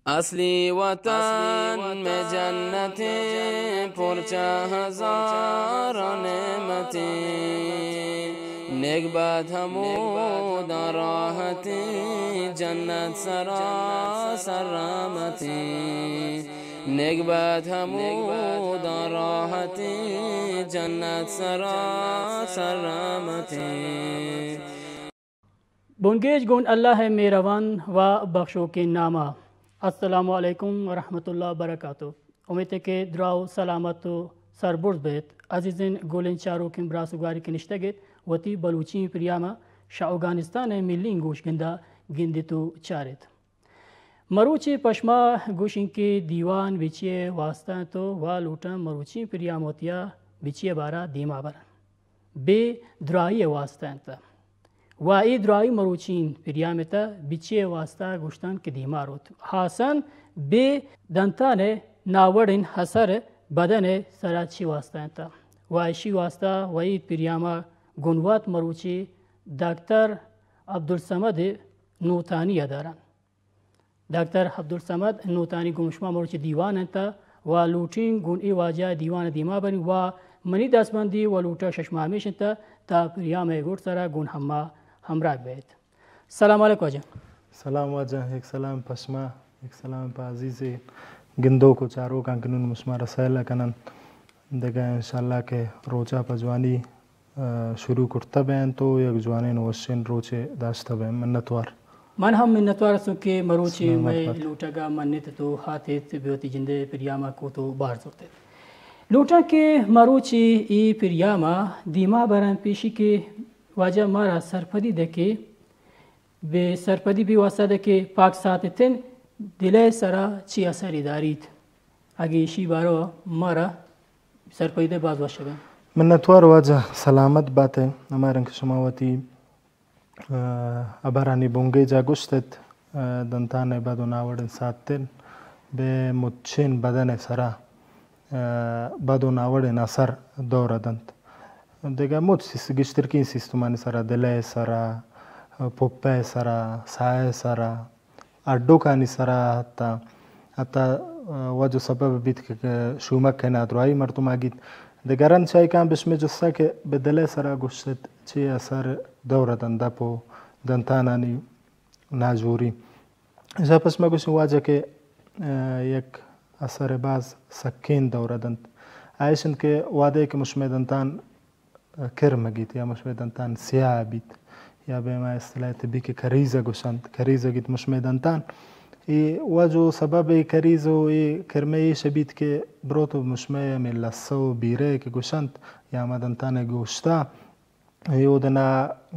اصلی وطن میں جنتیں، پرچہ ہزار نعمتیں، نگبت ہموداں راحتیں، جنت سراسر رحمتیں، نگبت ہموداں راحتیں، جنت سراسر رحمتیں۔ بنگیج گون اللہ ءِ مہروان و بخشوکیں ناما۔ السلام علیکم ورحمۃ اللہ وبرکاتہ۔ امیت کہ دراہ و سلامت و سربرز بیت۔ عزیزین گلین چاروکین براس و گواری کہ نشتگ ایت، وتی بلوچی پریام ءَ شہ اوگانستان ءِ ملین گوش گندا گندیت و چاریت۔ مروچی پشما گوشین کہ دیوان بچی ءِ واسطہ انت و وا لوٹاں مروچی پریام وتیا بچی ءِ بارا دیما برن۔ بے دراہی ءِ واسطہ انت۔ و اے دراہی مروچین پریام ءِ تہ بچی ءِ واسطہ گوشتن کہ دیما روت۔ ہاسن بے دنتان ءِ ناوڑین اثر بدن ءِ سرا چی واسطہ انت۔ و اشی واسطہ و اے پریام ءَ گون وت مروچی ڈاکٹر عبدالصمد نوتانی ءَ دارن۔ ڈاکٹر عبدالصمد نوتانی گون شما مروچی دیوان انت و لوٹین گون اے واجہ دیوان دیما برین و منی دستبندی و لوٹا ششما ہمیش انت تا پریام ءِ گڈ سرا گون ہما ہمراہ بیت۔ سلام علیکم واجہ۔ سلام واجہ، یک سلام پشما، یک سلام پہ عزیز گندوک و چاروکاں کہ نون مشما رسائل کنن۔ دگہ انشاءاللہ کہ روچا پہ جوانی، آ، شروع کرتہ بینت و یک جوانین و وشین روچے داشتہ بین۔ منتوار۔ من ہم منتوار ہستوں کہ مروچی سلامت مئے بات۔ لوٹگا منت تو ہاتیت بہ وتی جندے پریاما کوت و بار زرتیت۔ لوٹاں کہ مروچی ای پریاما دیما برن پیشی کہ واجہ مارا سرپدی دے کہ بے سرپدی بی واسطہ دے کہ پاک ساعت تن دلے سرا چی اثری داریت۔ اگہ ایشی بارو مارا سرپدی دے باز وش بیں۔ منتوار واجہ، سلامت بات ئے۔ ہما رنگ کہ شما وتی، آ، ہبرانی بنگیجا گوشت ات، آ، دنتان ءِ بد و ناوڑیں ساعت تن بے مچین بدن ءِ سرا آ، بد و ناوڑیں اثر دور دنت۔ دگہ مچ سیس-، گیشترکیں سیستمانی سرا، دل ءِ سرا، پپ ءِ سرا، ساہ ءِ سرا، ہڈکانی سرا حتی، حتی، آ، وجہ و سبب بیت کہ، کہ شومک ءِ نادراہی مردم ءَ گیت۔ دگہ رند چائکاں بشمے جسا کہ بہ دل ءِ سرا گوشت چے اثر دور دنت دپ و دنتانانی ناجوری۔ اشا پس ما گوشیں واجہ کہ، آ، یک اثر باز سکین دور دنت۔ آ ایش انت کہ وہدے کہ مشمے دنتان، آ، کرم گیت یا مشمے دنتان سیاہ بیت یا بہ ما اصطلاح طبی کہ کریزہ گوشنت، کریزہ گیت مشمے دنتان۔ اے وجہ و سبب اے کریز و اے کرمے ایش بیت کہ بروت و مشمے ہمے لسہ و بیرہ کہ گوشنت یا ہما دنتان گوشتا اے اودنا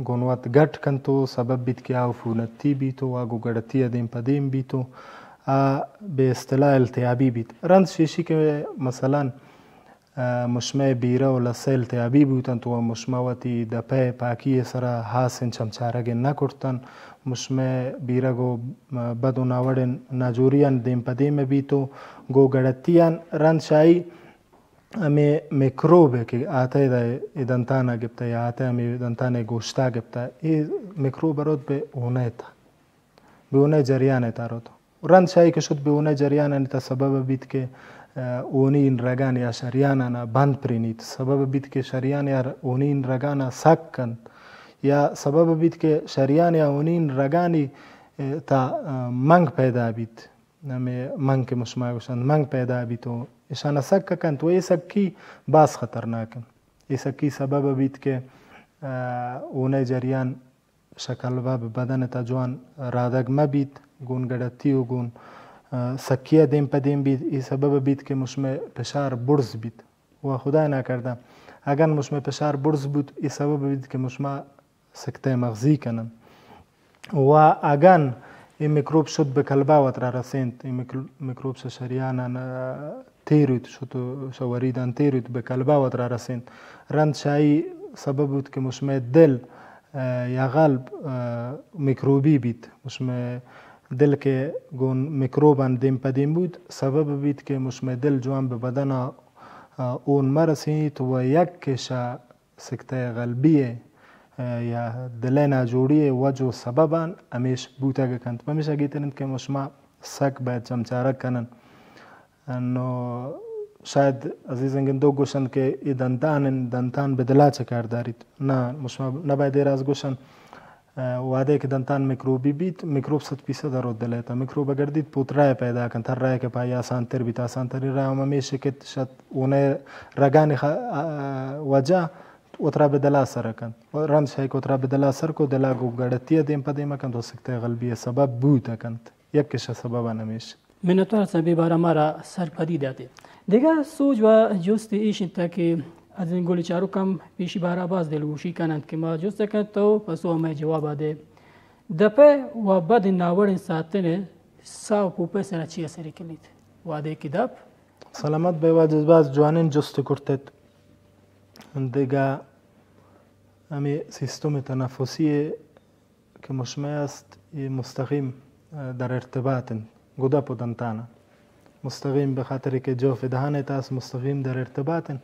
گون وت گٹ کنت و سبب بیت کہ آ عفونتی بیت و آ گوں گڑتی ء دیم پہ دیم بیت و آ بہ اصطلاح التیابی بیت۔ رند شیشی کہ مثلاً، آ، مشمئے بیرہ و لسہ التیابی بوتنت و مشما وتی دپئے پاکی ء سرا ہاسیں چمچارگے نہ کرتن، مشمئے بیرگ و بد و ناوڑیں ناجوریان دیم پہ دیم بیت و گوں گڑتیان رند شاہی ہمے میکروب ء کہ آتہ ادا اے دنتان ء گپتہ یا آتہ ہمے دنتان ء گوشت ء گپتہ، اے میکروب ء روت بہ اونئے تہ، بہ اونئے جریان ء تہ روت۔ رند شاہی کہ شت بہ اونئے جریان ء تہ سبب ء بیت کہ، ء، اونین رگان یا شریانان ء بند پرینیت، سبب ء بیت کہ شریان یا اونین رگان ء سک کنت، یا سبب ء بیت کہ شریان یا اونین رگانی، ء، تہ، ء، منگ پیدا بیت۔ ہمے منگ کہ مشما گوشنت، منگ پیدا بیت و اشانا سک کنت و اے سکی باز خطرناک انت۔ اے سکی سبب بیت کہ، آ، اونئے جریان شکل بہ بدن تا جوان رادگ مہ بیت، گون گڑتی و گون، آ، سکی ء دیم پہ دیم بیت۔ اے سبب بیت کہ مشمئے پشار برز بیت و خدای ناکردہ اگن مشمئے پشار برز بوت، اے سبب بیت کہ مشما سکتہ مغزی کنن۔ و اگن اے میکروب شت بہ کلبہ وترا رسینت، اے میکل-، میکروب شہ شریانان، آ، تیرویت، شت و شہ وریدان تیرویت، بہ کلبہ وترا رسینت۔ رند شاہی سبب بوت کہ مشمئے دل، آ، یا قلب، آ، میکروبی بیت۔ مشمئے دل کہ گون میکروبان دیم پہ دیم بوت، سبب بیت کہ مشمئے دل جوان بہ بدنا، آ، اون مہ رسینیت و یک کہ شہ سکتہ قلبی ء، ء، یا دل ء ناجوڑی ء وجہ و سببان ہمیش بوتگ کنت۔ پمیشا گیتر انت کہ مشما سک باید چمچارگ کنن۔ نو شاید عزیزیں گندوک گوشنت کہ اے دنتان انت، دنتان بہ دلا چہ کار داریت۔ نہ، مشما نہ باید اے راز گوشن۔ ء، وہدے کہ دنتان میکروبی بیت، میکروب صد فیصد ہر وت دل ء تہ۔ میکروب اگر دیت پہ وت راہ پیدا کنت، ہر راہ کہ پہ آئی آسان تر بیت، آسان ترین راہ ہم ہمیش کہ شت اونئے رگانی خ-، ء، وجہ وترا بہ دلا سر کنت۔ و رند شاہی کہ وترا بہ دلا سر کو، دلا گوں گڑتی ء دیم پہ دیم کنت و سکتہ غلبی ء سبب بوت کنت۔ یکے شہ سببان ہمیش۔ منتوار ہستاں بے بارا مارا سرپدی داتے۔ دگہ سوج و جست ایش انت کہ عزیزیں گل چاروک ہم پیشی بارا باز دلگوشی کننت کہ ما جست کنت تو پسو ہمے جواب دے۔ دپے و بد ناوڑیں ساتن سا و پوپے سرا چی اثر کلیت؟ وہدے کہ دپ سلامت بے واجہ، باز جوانیں جست کرتت۔ دگہ ہمے سیستم تنفسی کہ مشمئے است، اے مستقیم، ء، در ارتباط انت گوں دپ و دنتان ء۔ مستقیم بہ خاطر کہ جوف دہان ء تہ است، مستقیم در ارتباط انت۔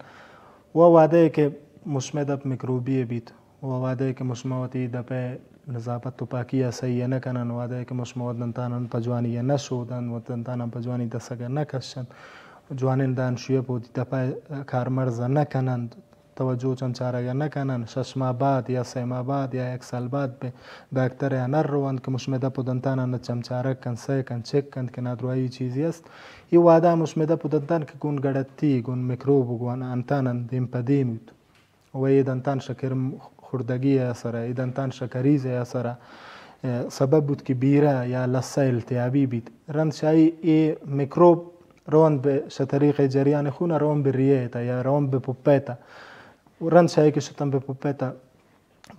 و وہدے کہ مشمئے دپ میکروبی بیت، و وہدے کہ مشما وتی دپ ء نظافت و پاکی ء صحیح ء نہ کنن، وہدے کہ مشما وت دنتانان پہ جوانی ء نہ شودن، وت دنتانان پہ جوانی دسگ ء نہ کشن، جوانیں دانشوی ء پہ وتی دپ ء کارمرز ء نہ کنن، توجہ چمچارگ ء نہ کنن، شش ماہ بعد یا سئے ماہ بعد یا یک سال بعد بہ ڈاکتر ء نہ رونت کہ مشمئے دپ و دنتانان چمچارگ کن، سئے کن، چک کنت کہ نادراہی چیزے است۔ اے وہدا مشمئے دپ و دنتان کہ گون گڑتی، گون میکروب و گون انتانان دیم پہ دیم بیت۔ و اے دنتان شہ کرم خوردگی ء اثر ء، اے دنتان شہ کریز ء اثر ء، ء، سبب بوت کہ بیرہ یا لسہ التیابی بیت۔ رند شاہی اے میکروب روند بہ شہ طریق جریان خون ء روند بہ ریہ ء تہ یا روند بہ پپہ ء تہ۔ رند شاہی کہ شتن بہ پپہ ء تہ،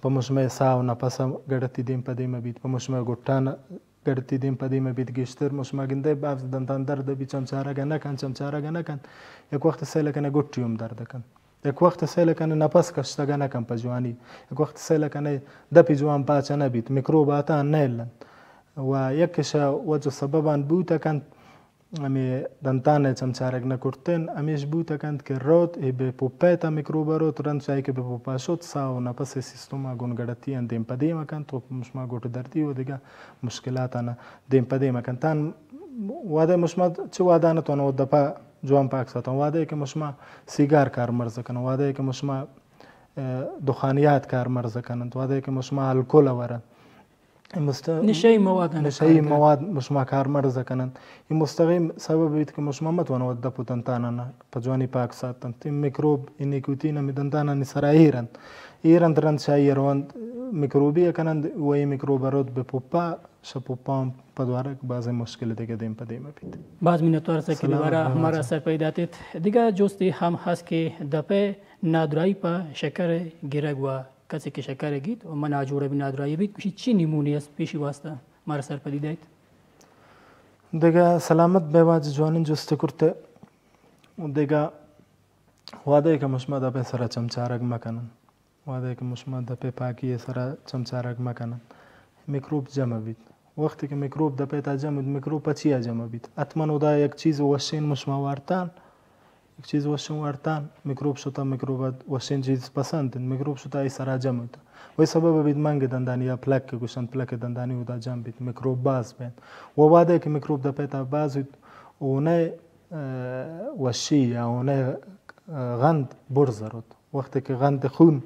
پہ مشمئے ساہ و نپس ء گڑتی دیم پہ دیم بیت، پہ مشمئے گٹان گڑتی دیم پہ دیم بیت۔ گیشتر مشما گندئے باز دنتان درد بیت، چمچارگ ء نہ کنت، چمچارگ ء نہ کنت۔ یک وخت سیل کنئے گٹی ہم درد کنت۔ یک وخت سیل کنئے نپس کشتگ ء نہ کنت پہ جوانی۔ یک وخت سیل کنئے دپی جوان پاچ نہ بیت، میکروب آتان نہ النت۔ و یک شہ وجہ سببان بوت کنت۔ ہمے دنتان ء چمچارگ نہ کرتن، ہمیش بوت کنت کہ روت، اے بہ پوپہ ء تہ میکروب ء روت، رند چاہے کہ بہ پوپہ ء شت، ساہ و نپس ء سیستم ء گون گڑتی آں دیم پہ دیم ء کنت و مشما گٹ دردی و دگہ مشکلات آناں دیم پہ دیم ء کنت۔ تان وہدے مشما چہ وہدان ء توان و دپا جوان پاک ساتاں، وہدے کہ مشما سیگار کارمرز کنن، وہدے کہ مشما، ء، دخانیات کارمرز کننت، وہدے کہ مشما الکل ء ورنت۔ اے مست-، نشئی مواد آناں نشئی کار کننت۔ مواد مشما کارمرز کننت۔ اے مستقیم سبب بیت کہ مشما متوان وت دپ و دنتانانا پہ جوانی پاک ساتنت۔ اے میکروب، اے نیکوتین ہمے دنتانانی سرا ایر انت۔ ایر انت رند شاہی ء روند میکروبی ء کننت و اے میکروب ء روت بہ پپا، شہ پپا ہم پدوارگ بازیں مشکل دگہ دیم پہ دیم بیت۔ باز منتوار سکین سلامت بارا بے ہمارا واجہ۔ سرپدی داتت۔ دگہ جستے ہم ہست کہ دپ ء نادراہی پہ شکر گرگ و کسے کہ شکر گیت و من ناجوڑ بی نادراہی بیت، گوشی چی نمونے است پیشی واسطہ مارا سرپدی دئیت؟ دگہ سلامت بے واجہ، جوانیں جستے کرتے۔ دگہ وہدے کہ مشما دپے سرا چمچارگ مکنن، وہدے کہ مشما دپے پاکی سرا چمچارگ مکنن، میکروب جمع بیت۔ وقتی کہ میکروب دپے تا جمع بیت، میکروب پچیا جمع بیت؟ حتماً ادا یک چیز وشین مشما وارتان، یک چیز وشیں وارتان، میکروب شتا، میکروب ء وشیں چیز پسند انت، میکروب شتا ای سرا جمع بیت۔ وہی سبب بیت منگ دندانی یا پلک کہ گوشنت، پلک دندانی اودا جمع بیت، میکروب باز بینت۔ و وہدے کہ میکروب دپے تا باز بیت، اونئے، ء، وشی یا اونئے، ء، غند برز روت۔ وقتی کہ غند خون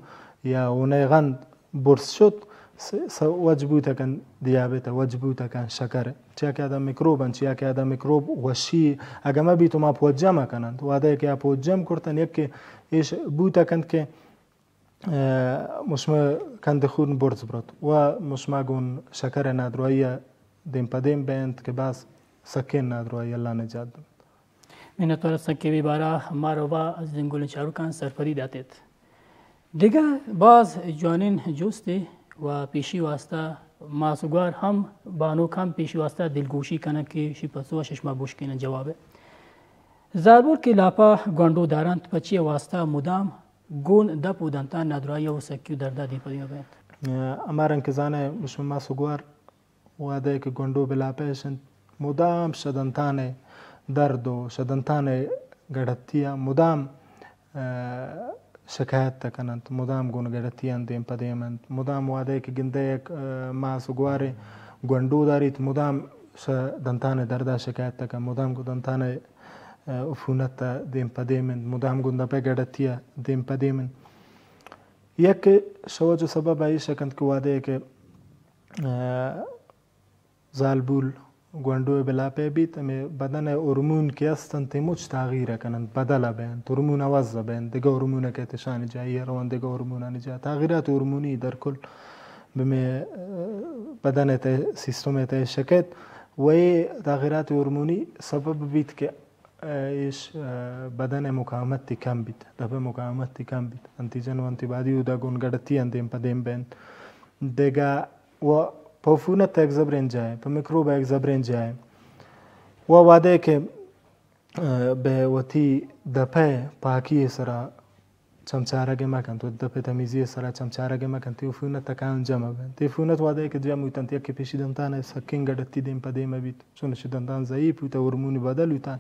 یا اونئے غند برز شت، س-، س-، وج بوت کن دیابت، وج بوت کن شکر۔ چیا کہ ادا میکروب انت، چیا کہ ادا میکروب وشی اگہ مہ بیت، ما پوجم کننت۔ وہدے کہ آ پوجم کرتن، یک کہ ایش بوت کنت کہ، ء، مشما کند خون برز برت و مشما گون شکر نادراہی دیم پہ دیم بینت کہ باز سکین نادراہی، اللہ نجات دنت۔ منتوار ہستاں کہ بے بارا مارا و عزیزیں گلیں چاروکاں سرپدی داتت۔ دگہ باز جوانیں جستے و پیشی واسطہ ماس و گوار ہم، بانک ہم پیشی واسطہ دلگوشی کننت کہ شی پسو ء ششما بشکینن جواب ء۔ زالبول کہ لاپا گونڈو دارنت، پہ چی واسطہ مدام گون دپ و دنتان نادراہی و سکی و دردا دیم پہ دیم بینت؟ ء، ہما رنگ کہ زانئے، مشما ماس و گوار وہدے کہ گونڈو بلاپیش انت، مدام شہ دنتان ء درد و شہ دنتان ء گڑتی ء مدام، ء، شکایت کننت، مدام گون گڑتی انت، دیم پہ دیم انت، مدام وہدے کہ گندئے یک، ء، ماس و گوارے گونڈو داریت، مدام شہ دنتان ءِ درد ءَ شکایت ءَ کن، مدام گوں دنتان ءِ، ءَ، عفونت ءَ دیم پہ دیم انت، مدام گوں دپ ءِ گڑتی ءَ دیم پہ دیم انت۔ یک شہ وجہ سبب ایش کنت کہ وہدے کہ، ءَ، زالبول گونڈو ءِ بلاپ ءَ بیت، ہمے بدن ءِ ہورمون کہ است انت، اے مچ تاغیر ءَ کن انت، بدل ءَ بہ انت، ہورمون عوض ءَ بہ انت، دگہ ہورمون ءَ کئیت اشانی جاہ ءَ روان، دگہ ہورمونانی جاہ ءَ۔ تاغیرات ہورمونی در کل بہ مئے، ءَ، بدن ءِ تہ، سیستم ءِ تہ شکیت و اے تاغیرات ہورمونی سبب بیت کہ، ءَ، ایش، ءَ، بدن ءِ مقاومت تی کم بیت، دپ ءِ مقاومت تی کم بیت، انتی جن و انتی بادی اودا گون گڑتی انت دیم پہ دیم بہ انت۔ دگہ و پہ عفونت ءَ یک زبریں جاہ ءَ، پہ میکروب ءَ یک زبریں جاہ ءَ۔ و وہدے کہ، ءَ، بہ وتی دپ ءِ پاکی ءِ سرا چمچارگ ءَ مہ کنت، وتی دپ ءِ تمیزی ءِ سرا چمچارگ ءَ مہ کنت، تئی عفونت تکاں جمع بنت۔ تئی عفونت وہدے کہ جمع بوتنت، یکے پیشی دنتان ءِ سکیں گڑتی دیم پہ دیم بیت، چونش دنتان ضعیف بوتہ، ہورمونی بدل بوتن،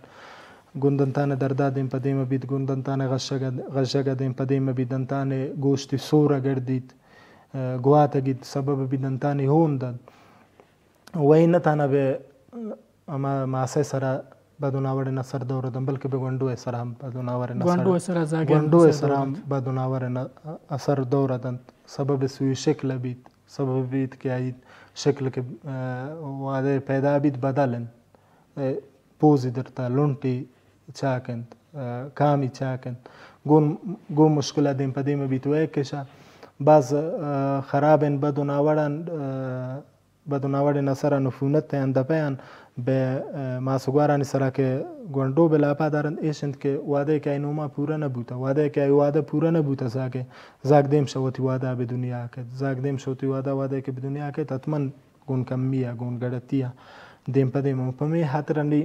گون دنتان ءِ دردا دیم پہ دیم بیت، گون دنتان ءِ غشگ ءَ، غشگ ءَ دیم پہ دیم بیت، دنتان ءِ گوشتی سور ءَ گردیت، ءَ، گوات ءَ گیت، سبب بیت دنتانی ہون دنت۔ و اے نہ تہنا بہ ہما ماس ءِ سرا بد و ناوڑیں اثر دور دنت، بلکہ بہ گونڈو ءِ سرا ہم بد و ناوڑیں اثر، گونڈو ءِ سرا زاگیں گونڈو ءِ اثر سرا دور ہم دنت۔ بد و ناوڑیں اثر دور دنت۔ سبب سوئی شکل بیت، سبب بیت کہ آئی شکل کہ، ءَ، وہدے پیدا بیت بدل انت۔ ءَ، پوزی درتا لنٹی چاک انت، ءَ، کامی چاک انت۔ گون، گون مشکل ءَ دیم پہ دیم بیت و ایک کشا باز، ءَ، خرابیں بد و ناوڑاں، ءَ، بد و ناوڑیں اثران عفونت ءِ آن دپ ءِ آن بہ، ءَ، ماس و گوارانی سرا کہ گونڈو بلاپا دارنت، ایش انت کہ وہدے کہ آئی نوما پورا نہ بوتہ، وہدے کہ آئی وعدہ پورا نہ بوتہ، زاگ ءِ، زاگ دیم شہ وتی وعدہ بہ دنیا کئیت، زاگ دیم شہ وتی وعدہ وہدے کہ بہ دنیا کئیت، حتماً گون کمی ءَ، گون گڑتی ءَ دیم پہ دیم۔ پہ ہمے ہاترا نی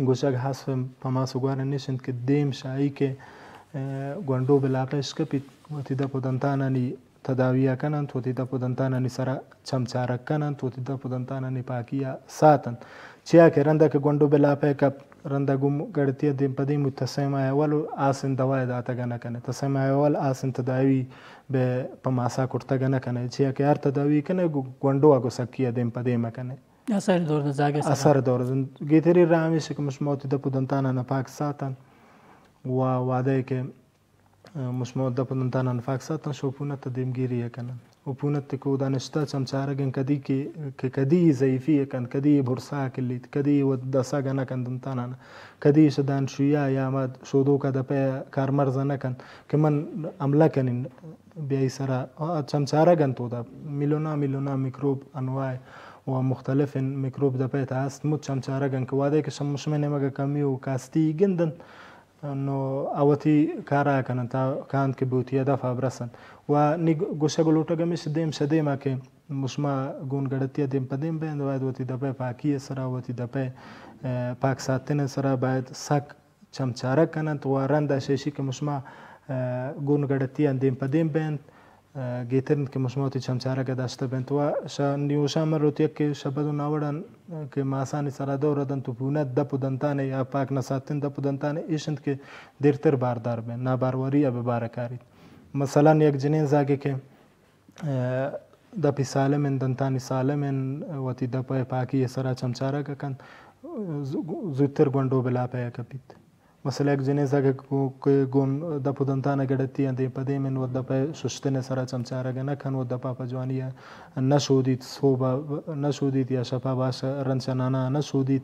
گوشگ ہست پہ ماس و گوارانی ایش انت کہ دیم شہ آئی کہ، ءَ، گونڈو بلاپا اشکپیت، وتی دپ و دنتانانی تداوی ءَ کن انت، وتی دپ و دنتانانی سرا چمچارگ کن انت، وتی دپ و دنتانانی پاکی ءَ سات انت۔ چیا کہ رندا کہ گونڈو بلاپا کپت، رندا گوں گڑتی ءَ دیم پہ دیم بوت، تہ سہ ماہ اول آسن دوا ءَ داتگ ءَ نہ کن ئے، تہ سہ ماہ اول آسن تداوی بہ پہ ماسا کرتگ ءَ نہ کن ئے، چیا کہ ہر تداوی کن ئے گو-، گونڈو ءَ گوں سکی ءَ دیم پہ دیم ءَ کن ئے۔ اثر دور دنت زاگ ءِ سرا۔ اثر دور دنت۔ گہتریں راہ ہمیش کہ مشما وتی دپ و دنتاناں پاک ساتن و وہدے کہ، ءَ، مشما دپ و دنتاناں پاک ساتن، شو عفونت ءَ دیمگیری ءَ کنن۔ عفونت کہ اودا نشتہ چمچارگ انت، کدی کہ، کہ کدی ضعیفی ءَ کنت، کدی برسا کلیت، کدی و دسا گنہ کنت دنتاناں، کدی شہ دانشویا یا ہما شودوکا دپ ءَ کارمرز نہ کنت کہ من حملہ کنین۔ بیائی سرا، آ، چمچارگ انت اودا، میلونا، میلونا میکروب انواع و مختلف میکروب دپ ءِ تہا است، مچ چمچارگ انت کہ وہدے کہ شم-، شمئے نیمگ ءَ کمی و کاستی گند انت، نو آ وتی کارا کننت، آ کانت کہ بہ وتی ہدفا برسنت۔ و نی گوشگ و لوٹگ ہمیش دیم شہ دیما کہ مشما گون گڑتی ءَ دیم پہ دیم بہ انت، باید وتی دپ ءِ پاکی ءِ سرا، وتی دپ ءِ، ءَ، پاک ساتن ءِ سرا باید سک چمچارگ کننت و رند ءَ شہ ایشی کہ مشما، ءَ، گون گڑتی آں دیم پہ دیم بہ انت، ءَ، گہتر انت کہ مشما وتی چمچارگ ءَ داشتہ بہ انت و شہ نیوشاں من روت یک کہ شہ بد و ناوڑاں کہ ماسانی سرا دور دنت و پونت دپ و دنتانے یا پاک نہ ساتن دپ و دنتانے ایش انت کہ دیرتر باردار بہ انت، ناباروری ءَ بہ بار کاریت۔ مثلاً یک جنین زاگے کہ ءَ، دپی سالم انت، دنتانی سالم انت، وتی دپ ءِ پاکی ءِ سرا چمچارگ ءَ کنت، زو-، زوتر گونڈو بلاپ ءَ کپیت۔ مثلاً یک جنین زاگ کہ گون دپ و دنتان ءَ گڑتی انت، دیم پہ دیم انت، و دپ ءِ ششتن ءِ سرا چمچارگ ءَ نہ کنت، و دپ ءَ پہ جوانی ءَ نہ شودیت، سہب ءَ نہ شودیت یا شپ ءَ باش رند چنانا نہ شودیت،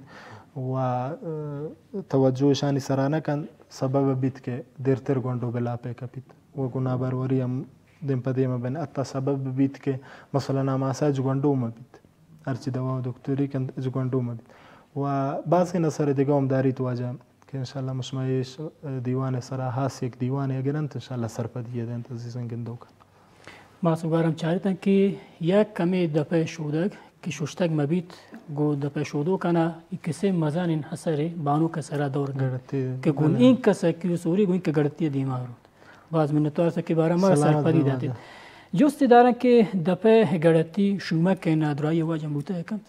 و، ءَ، توجہ اشانی سرا نہ کنت، سبب بیت کہ دیرتر گونڈو بلاپ ءَ کپیت۔ و گوں ناباروری ہم دیم پہ دیم ءَ بن، حتی سبب بیت کہ مثلاً آ ماسا ہچ گونڈو مہ بیت، ہرچی دوا و دکتوری کنت ہچ گونڈو مہ بیت۔ و بازیں اثر دگہ ہم داریت واجہ کہ انشاءاللہ مشما اے ش-، دیوان ءِ سرا ہاس یک دیوانے اگر انت انشاءاللہ سرپدی ءَ دینت عزیزاں گندوکاں۔ ما سگار ہم چاریتاں کہ یک کمے دپ ءِ شودگ کہ ششتگ مہ بیت، گوں دپ ءِ شودوکانا اے کسے مزنیں اثرے بانک ءِ سرا دور کنت گڑتی کہ گوں بلے۔ این کس ءَ کہ سوری گوں کہ گڑتی ءَ دیما روت۔ باز منتوار سکیں بارہ ما سلامت سرپدی بے داتیت۔ واجہ۔ جستے داراں کہ دپ ءِ گڑتی شومک ءِ نادراہی ءِ واجہ بوتہ کنت؟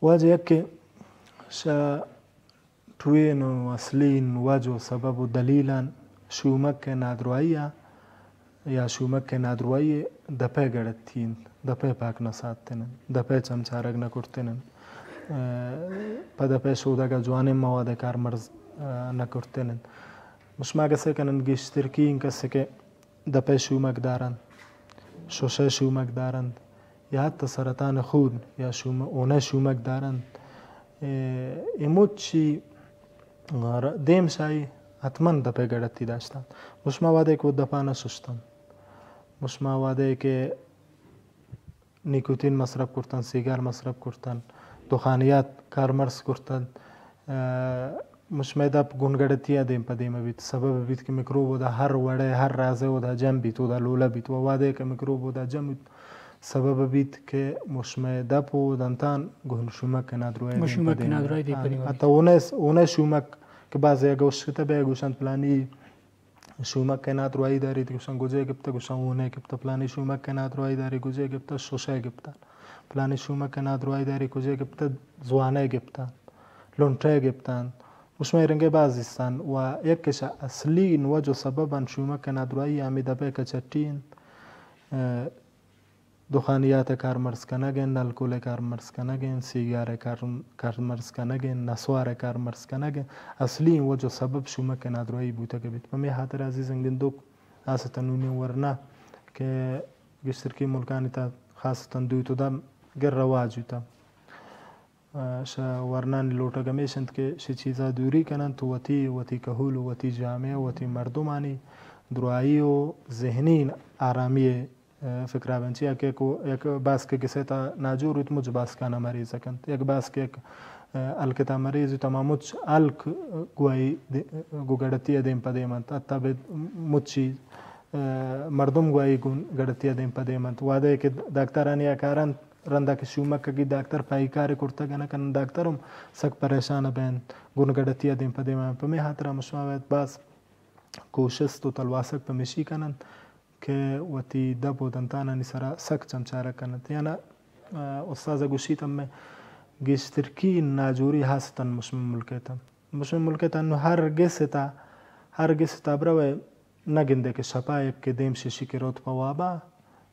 واجہ یکے شہ ٹوین و اصلین وجہ و سبب و دلیلاں شومک ءِ نادراہی ءَ یا شومک ءِ نادروائی ءِ دپ ءِ گڑتی انت، دپ ءِ پاک نہ ساتن انت، دپ ءِ چمچارگ نہ کرتن انت، ءَ، پہ دپ ءِ شودگ ءَ جوانیں مواد ءِ کارمرز، ءَ، نہ کرتن انت۔ مشما گسے کنن گیشترکی انکسے کہ دپ ءِ شومک دارنت، شش ءِ شومک دارنت، یا حتی سرطان خون یا شوم-، اون ءِ شومک دارنت۔ اے، اے مچی دیم شاہی حتماً دپ ءِ گڑتی داشتنت۔ مشما وہدے کہ دپاں نہ ششتنت، مشما وہدے کہ نیکوتین مصرف کرتن، سیگار مصرف کرتن، دخانیات کارمرز کرتن، ءَ، مشمئے دپ گونگڑتی ءَ دیم پہ دیم بیت، سبب بیت کہ مکروب اودا ہر وڑے، ہر رازے اودا جم بیت، اودا لولہ بیت۔ و وہدے کہ مکروب اودا جم بیت، سبب بیت کہ مشمئے دپ و دنتان گون شومک ءِ نادروائی گون دیم پہ شومک ءِ دیم نادروائی بیت۔ دیم پہ دیم بیت۔ حتی اونئے، اونئے شومک کہ بعضے اگہ اشکتہ بہ گوشنت پلانی شومک ءِ نادروائی داریت، گوشاں گجے گپتہ، گوشاں اونئے گپتہ، پلانی شومک ءِ نادروائی داری گجے گپتہ، ششئے گپتہ، پلانی شومک ءِ نادروائی داری گجے گپتہ، زوانئے گپتہ، لنٹئے گپتہ۔ گوشمئے رنگئے باز استان و یکش اصلی وجہ و سبب ان شومک ءِ نادروائی ہمے دپ ءِ کچٹی انت۔ ءَ، دخانیات ءِ کارمرز کنگ انت، الکول ءِ کارمرز کنگ انت، سیگار ءِ کار-، کارمرز کنگ انت، نسوار ءِ کارمرز کنگ انت۔ اصلی وجہ و سبب شومک ءِ نادروائی بوتگ بیت۔ پمے ہاترا عزیزاں گندوک، خاصتاً نونی ورنا کہ گیشترکی ملکانی تہا خاصتاً دوئیں تو دم گر رواج بیتہ۔ ءَ، شہ ورنانی لوٹگ ہمیش انت کہ شہ چیزا دوری کننت و وتی، وتی کہول و وتی جامعہ و وتی مردمانی دروائی و ذہنی آرامی ءِ، ءَ، فکرا بنت۔ چیا کہ کو-، یک باسکے گسے تا ناجور بیت، مچ باسکانا مریض کنت۔ یک باسکے یک، ءَ، ہلکتا مریض بیت، ہما مچ ہلک گوائی دے-، گو گڑتی ءَ دیم پہ دیم انت۔ حتی بہ مچی، ءَ، مردم گوائی گون گڑتی ءَ دیم پہ دیم انت۔ وہدے کہ داکترانی ءَ کارنت، رندا کہ شومک کگی داکتر پہ ای کارے کرتگ نہ کنن، داکتر ہم سک پریشان بینت، گون گڑتی ءَ دیم پہ دیم انت۔ پمے ہاترا مشما باید باز کوشست و تلواسگ پمیشی کننت کہ وتی دپ و دنتانانی سرا سک چمچارگ کننت۔ یا نہ، ءَ، استاذ گوشیت ہمے گیشترکی ناجوری ہستن مشم ملک ءِ تہا۔ مشم ملک ءِ تہا انو ہر گس ءِ تہا، ہر گس ءِ تہا بروئے نہ گندے کہ شپا یک کہ دیم شیشی کہ روت پہ وابا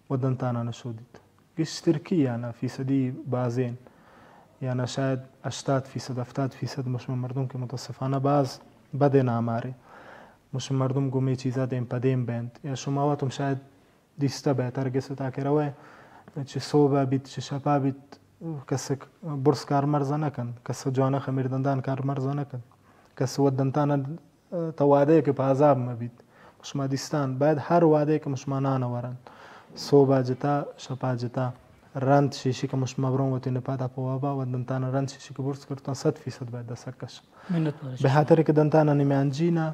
و دنتاناں نہ شودیت۔ گیشترکی یا نہ فیصدی بازین یا نہ شاید ہشتاد فیصد، ہفتاد فیصد مشمئے مردم کہ متاسفانہ باز بدین آمارے۔ مشمئے مردم گوں اے چیزا دیم پہ دیم بینت۔ یا شما وت ہم شاید دیستہ بئیت، ہر گس ءِ تہا کہ روئے، چہ سہبا بیت، چہ شپا بیت، کس برز کارمرز نہ کنت، کس جوانیں خمیر دندان کارمرز نہ کنت، کس وت دنتان ءَ تو وہدے کہ پہ عذاب مہ بیت۔ شما دیستان، باید ہر وہدے کہ شما نان ورنت، سہبا جتا، شپا جتا، رند شیشی کہ شما برون وتی نپادا پہ وابا و دنتان رند شیشی کہ برز کرتن، صد فیصد باید دست کش۔ منت وار شما۔ بہ خاطر کہ دنتانانی میانجینا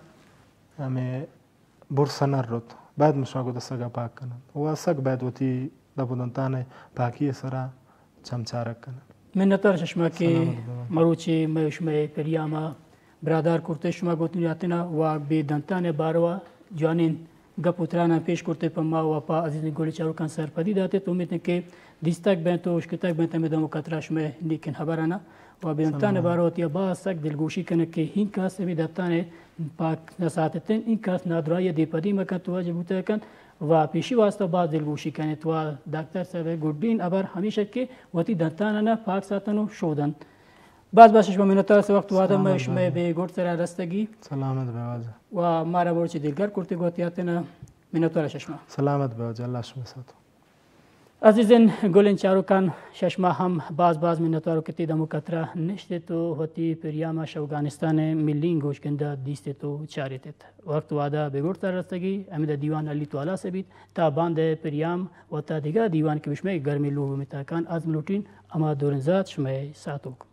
ہمے برس نہ روت، باید مشما گوں دستگا پاک کننت و سک باید وتی دپ و دنتان ءِ پاکی ءِ سرا چمچارگ کننت۔ منتوار شما کہ سلامت ببات۔ مروچی مئے شمئے پریاما برادار کرتے، شما گوں وتی نیاتنا و بے دنتان ءِ باروا جوانین گپ و تراناں پیش کرتے، پہ ما و پہ عزیزیں گل چاروکاں سرپدی داتے۔ تو امیت کہ دیستگ بینت و اشکتگ بینت ہمے دم و کترا شمئے نیکین ہبرانا۔ و بے دنتان ءِ باروا وتی باز سک دلگوشی کنگ کہ اینکس ہمے دنتان ءِ پاک نہ ساتتن، اینکس نادراہی ءَ دیم پہ دیم کنت، واجہ بوتگ کنت و پیشی واسطہ باز دلگوشی کنت۔ و داکتر صاحب ءِ گڈین ہبر ہمیش انت کہ وتی دنتاناں پاک ساتن و شودن۔ باز باز شما منتوار، سے وقت وعدہ سلامت مئے شمئے ببات۔ بے گڈ سرا رستگی۔ سلامت ببات۔ و مارا بروچی دلگر کرتے گوں وتی ہاتنا۔ منتوار شما۔ سلامت ببات، اللہ شمئے ساتھ۔ عزیزین گلین چاروکان، ششما ہم باز باز منتوار کہ تی دم و کترا نشتت و وتی پریاما شہ اوگانستان ءِ ملین گوشگندا دیستت و چارتت۔ وقت وعدہ بگڑ سر رستگی، ہمیدا دیوان علی توالا سے بیت، تا باند ءِ پریام و تا دگہ دیوان کہ بشمئے گرمیں لوگ میتاکان ازم لوٹین، ہما دورن زات شمئے ساتوک۔